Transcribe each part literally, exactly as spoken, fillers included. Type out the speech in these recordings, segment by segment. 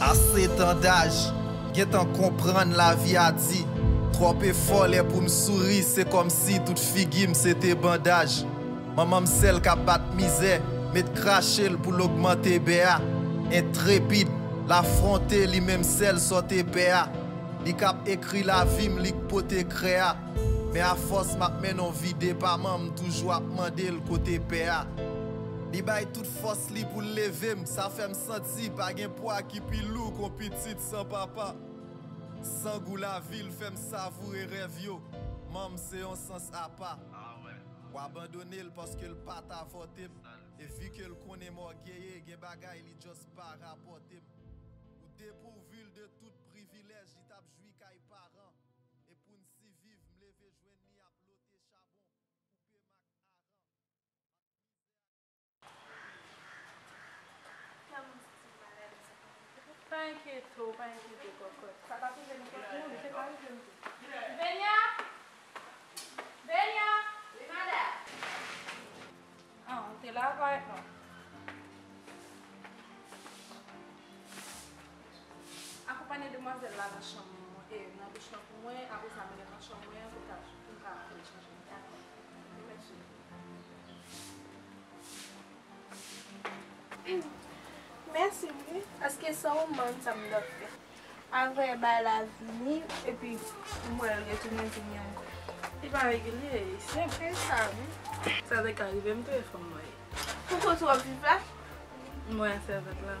A sèt an daj, gentan konprann lavi a di. Twòp efò lè pou m souri, se kòmsi tout figi m se te bandaj. Manman m sèl k ap bat mizè, met krache l pou l ogmante bè a. Entrepid, l afwonte li menm sèl sòt epè a. Li k ap ekri lavi m, li k pote krè a. Men afòs m ap mennen yon vi depaman, m toujou ap mande l kote pè a. Li bay tout fòs li pou l leve m, sa fè m santi pa gen pwa ki pi lou k yon pitit san papa. San gou lavi l fè m savoure rèv yo. Manman m se yon sans apa. W abandone l paske l pa t avòte m. E vi ke l konnen m ògeye, gen bagay li just pa rapòte m. Ou depouvi l de tout privilèj li t ap jwi kay paran. E pou n siviv, m leve jwenn li ap lote chabon, koupe mak aran. Pa enkyete w, pa enkyete w, kòkòt. Sa t ap rive m kòt mwen, li te ka rive m tou. Venya! Venya! Wi, madanm. Ah, ou te la avèk nou. Akonpanye demwazèl la nan chanm mwen, e, nan douch lan pou mwen, apre sa mennen l nan chanm mwen pou l ka, pou l ka fè l chanje. Dakò. Mèsi. Mèsi, wi. Èske sa ou mande sa m dwe fè? Apre bay la vini, epi m wè l retounen vini ankò. Li pa regilye, li senp. Se sa, wi. Sa te ka rive m touye fanm mwen. Ou kote w ap viv la? Mwen a sèvant la.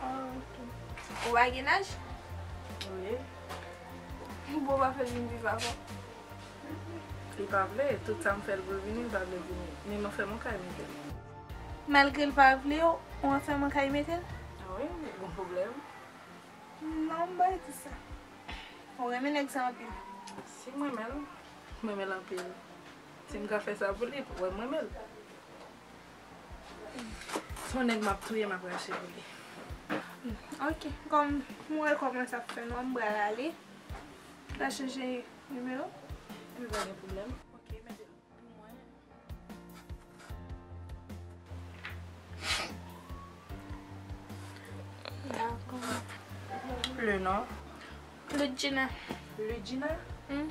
Ah, ok. Ou pa gen laj? Wi. Bon, w pa fè l vin viv avè w? Li pa vle, tout sa m fè l pou l vini, li pa vle vini. Men m anfèm yon kay mete l. Malgre l pa vle w, ou anfèm yon kay mete l? Ah wi, gon pwoblèm. Non, m pa di sa. Ou renmen nèg sa anpil? Si m renmen l, m renmen l anpil. Si m ka fè sa pou li, wè m renmen l. Se yon nèg m ap touye, m ap rache pou li. Ok, kòm m wè kòman sa ap fè nwa, m pral ale. M pral chanje nimewo. Epi pa gen pwoblèm. Ok, mete l pou mwen. Dakò. Le nom? Ludjina. Ludjina? Mhm.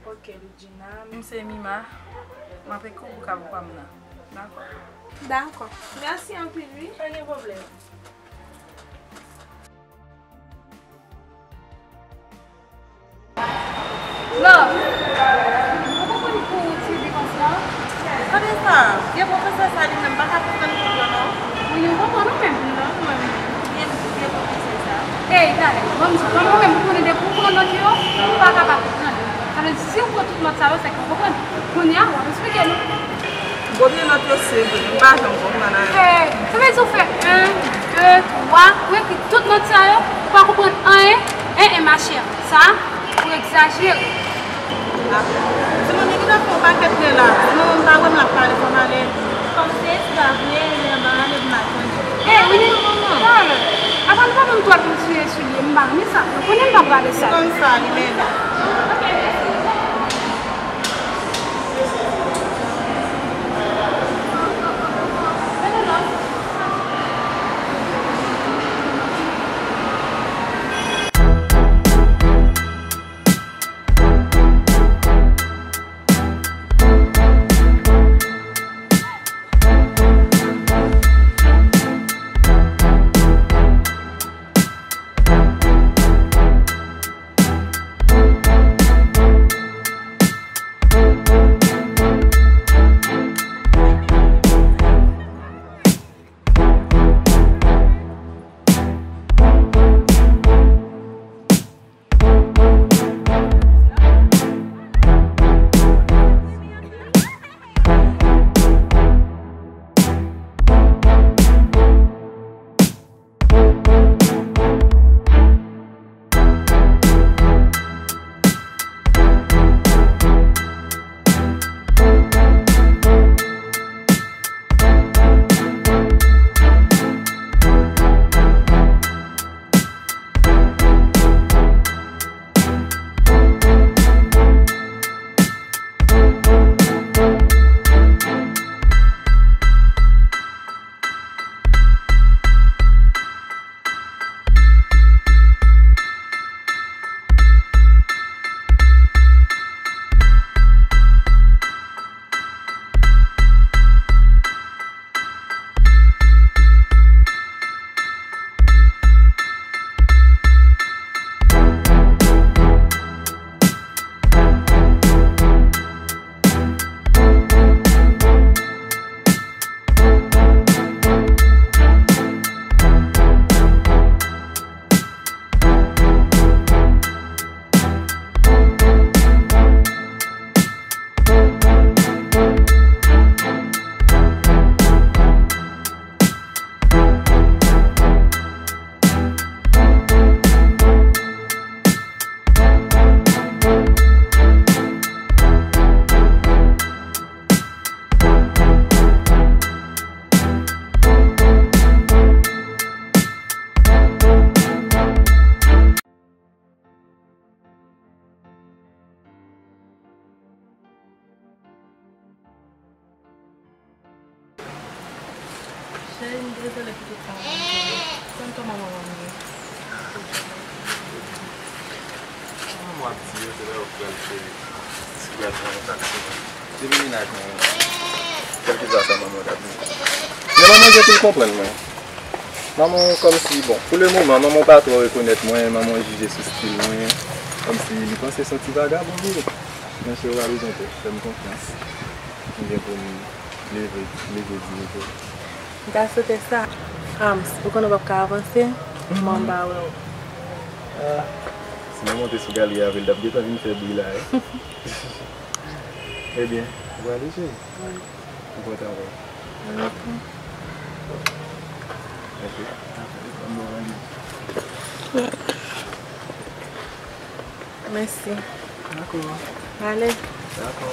Ok, Ludjina. M se Mima. M ap ekri w pou kab pa m nan. Dakò? Dakò. Mèsi anpil, wi. Pa gen pwoblèm. Love, ou konprann kou ti depans la? Gade sa, vye pwofesè sa li menm pa ka konprann kou yo non. Wi, ou konprann ou menm? Non, mwen menm. Vye, vye pwofesè sa. Ey, gade, ban m di w, ban m mwen menm, ou konnen depi ou pran nòt yo, ou pa ka pa konprann. Sa vle di, si ou pran tout nòt sa yo, se ke ou konprann. Kounye a, w ap eksplike nou. Premye nòt yo se vre, m pa janm konprann anyen. Fè, sa vle di ou fè en, de, twa, ou ekri tout nòt sa yo, ou pa konprann anyen, en, en, machè. Sa, ou egzajere. Ah, timoun yo gentan fè yon pakèt lè la. Si manman m pa wè m, l ap pale fò m ale. Kòm se espwa vre, li anba a, men m pa tande. Ey, wi, talè. Apa nou pa banm twòp sou eswilye, m pa renmen sa. Nou konnen m pa prale sal. Se kòmsa li menm. Kòman manman w ye? Manman w ap di yo, se lè yo pral fè ti gaz nan yon taksi. Depi mennaj mwen, kèlkeswa sa manman w t ap di. Men manman gen pou l konprann mwen. Manman w kòmsi, bon, pou le moman, manman w pa twò rekonèt mwen, manman w jije sou stil mwen, kòmsi li panse se yon ti vagabon m ye. Men cheri, w pa bezwen pè, fè m konfyans. M gen pou m leve, leve dignite w. M ta swete sa. Ams, ou konnen w p ap ka avanse, manman m pa wè w. Ah, si mwen monte sou galri avè l, l t ap gentan vin fè bri la, wi. Ebyen, ou prale, cheri? Wi. M kontan wè w. Mwen tou. Ok. Ban m bon randevou. Mèsi. Dakò. Ale. Dakò.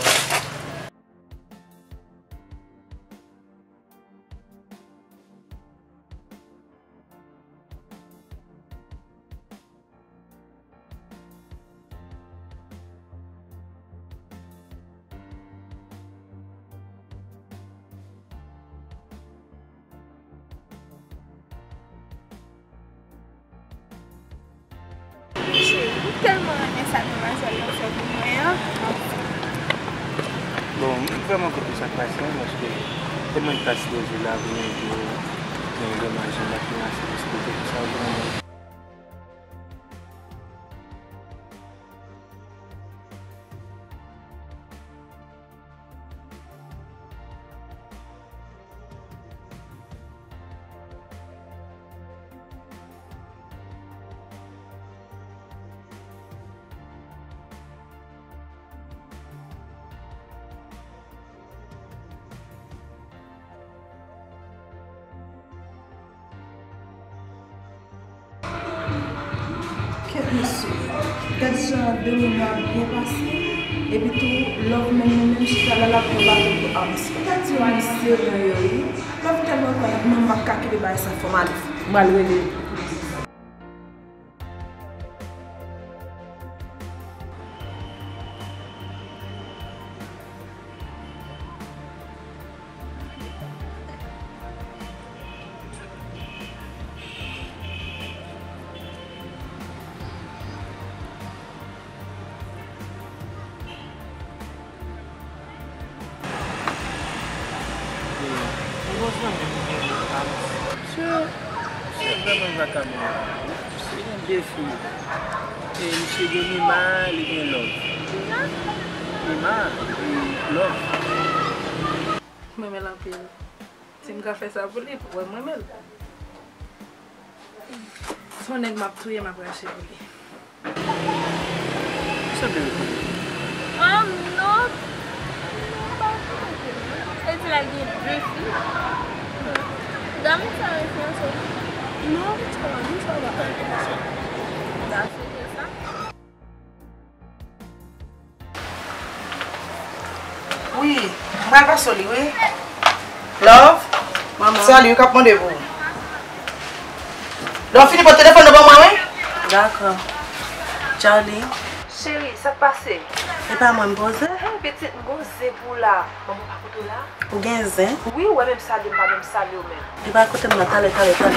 Cheri, m tèlman renmen sa demwazèl lan fè pou mwen an. Bon, m vrèman kontan sa k pase an, paske tèlman li ta sipoze la pou mwen di w gen yon domaj nan makina, se pou sipoze pou sa vrèman. Kèt mesye, gad jan de moun yo ap byen pase, epi tou Love menm li menm chita la, l ap pran baton pou Ams. Ou ta di yo misye nan yo, wi. Love tèlman pran, non, m p ap ka kenbe bagay sa, fò m ale. M al rele. Misye, misye vrèman vakabon. Misye gen de fi. E misye gen Mima, li gen Love. Mima, epi Love. M renmen l anpil. Si m ka fè sa pou li, pou wè m renmen l. Se yon nèg m ap touye, m ap rache pou li. Sa bèl kote. Ah, non. Non, pa kote. Sa vle di la gen de fi. Dam sa refiyanse. Non, sa va, non, sa va. Sa enterese. Da, se sa. Wi, m pral pase w li, wi. Love, manman. Se Charlie wi k ap mande pou ou. Lè w fini, pote telefòn nan ban mwen, wi. Dakò. Charlie. Cheri, sa k pase? E pa mwen m poze? Hey, pitit, m gon zen pou w la. Manman pa kote w la? Ou gen zen? Wi, ou wè menm salye m pa menm salye w menm. Li pa kote m nan, talè, talè, talè.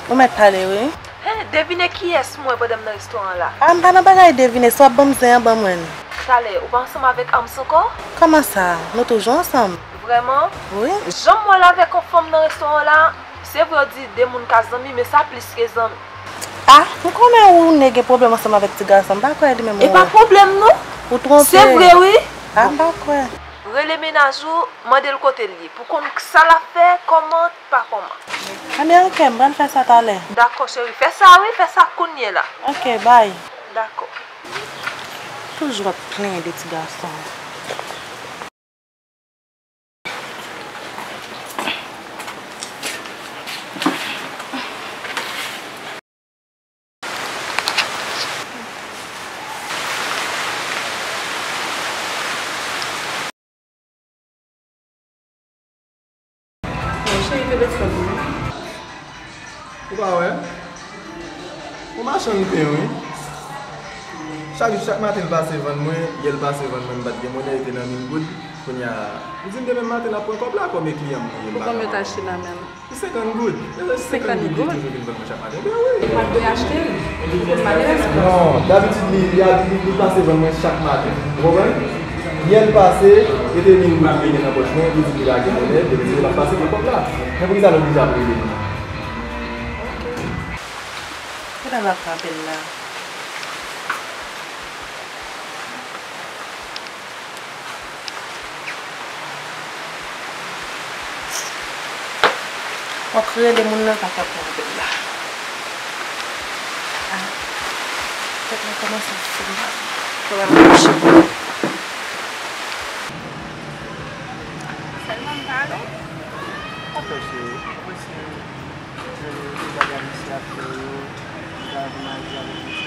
Ou mèt pale, wi. Hen, devine kiyès m wè pandan m nan restoran la. A, m pa nan bagay devine, si w ap ban m zen an, ban mwen l. Talè, ou pa ansanm avèk Ams ankò? Kòman sa? Nou toujou ansanm. Vrèman? Wi. Jan m wè l avèk yon fanm nan restoran la, se vre w di de moun ka zanmi, men sa plis ke zanmi. A, m konnen ou nèg gen pwoblèm ansanm avèk ti gason, m pa kwè li menm. E pa pwoblèm non. Ou twonpe. Se vre wi. A, m pa kwè. Rele mennaj ou, mande l kote l ye, pou konn sa l ap fè, kòman, pa kòman. Ameriken, m pral fè sa talè. Dakò, cheri, fè sa wi, fè sa kounye la. Ok, bye. Dakò. Toujou ap plenyen de ti gason. Bon, cheri, telefòn nan. Ou pa wè? Ou machann pen, wi. Chak, chak maten l pase vann mwen, yè l pase vann mwen, m pa t gen monnen, li te nan mil goud. Kounye a, m di m demen maten n ap pran kòb la, kòm e kliyan m li ye, m Pou pa konbyen w t kapab. Achte la menm? Pou senkant goud. Senkant goud li toujou vin vann mwen chak maten. Ben wi. M ap dwe achte l. Pou m pa dwe achte l. Non, dabitid li, li, li, li pase vann mwen chak maten. Ou konprann? Yè l pase, e te mil goud li te gen nan pòch mwen, li di li pa gen monnen, depi se l ap pase pran kòb la. Men poukisa l oblije ap rele m? Kòman m ap frape l la? W ap rele moun nan pa fè pwoblèm la. Ah, tèt mwen kòmanse fè m mal. Fò m al kouche. Sèlman m pale. Apa cheri, apa cheri? Jere tout bagay misye ap fè yo, li ta vin al di avèk misye.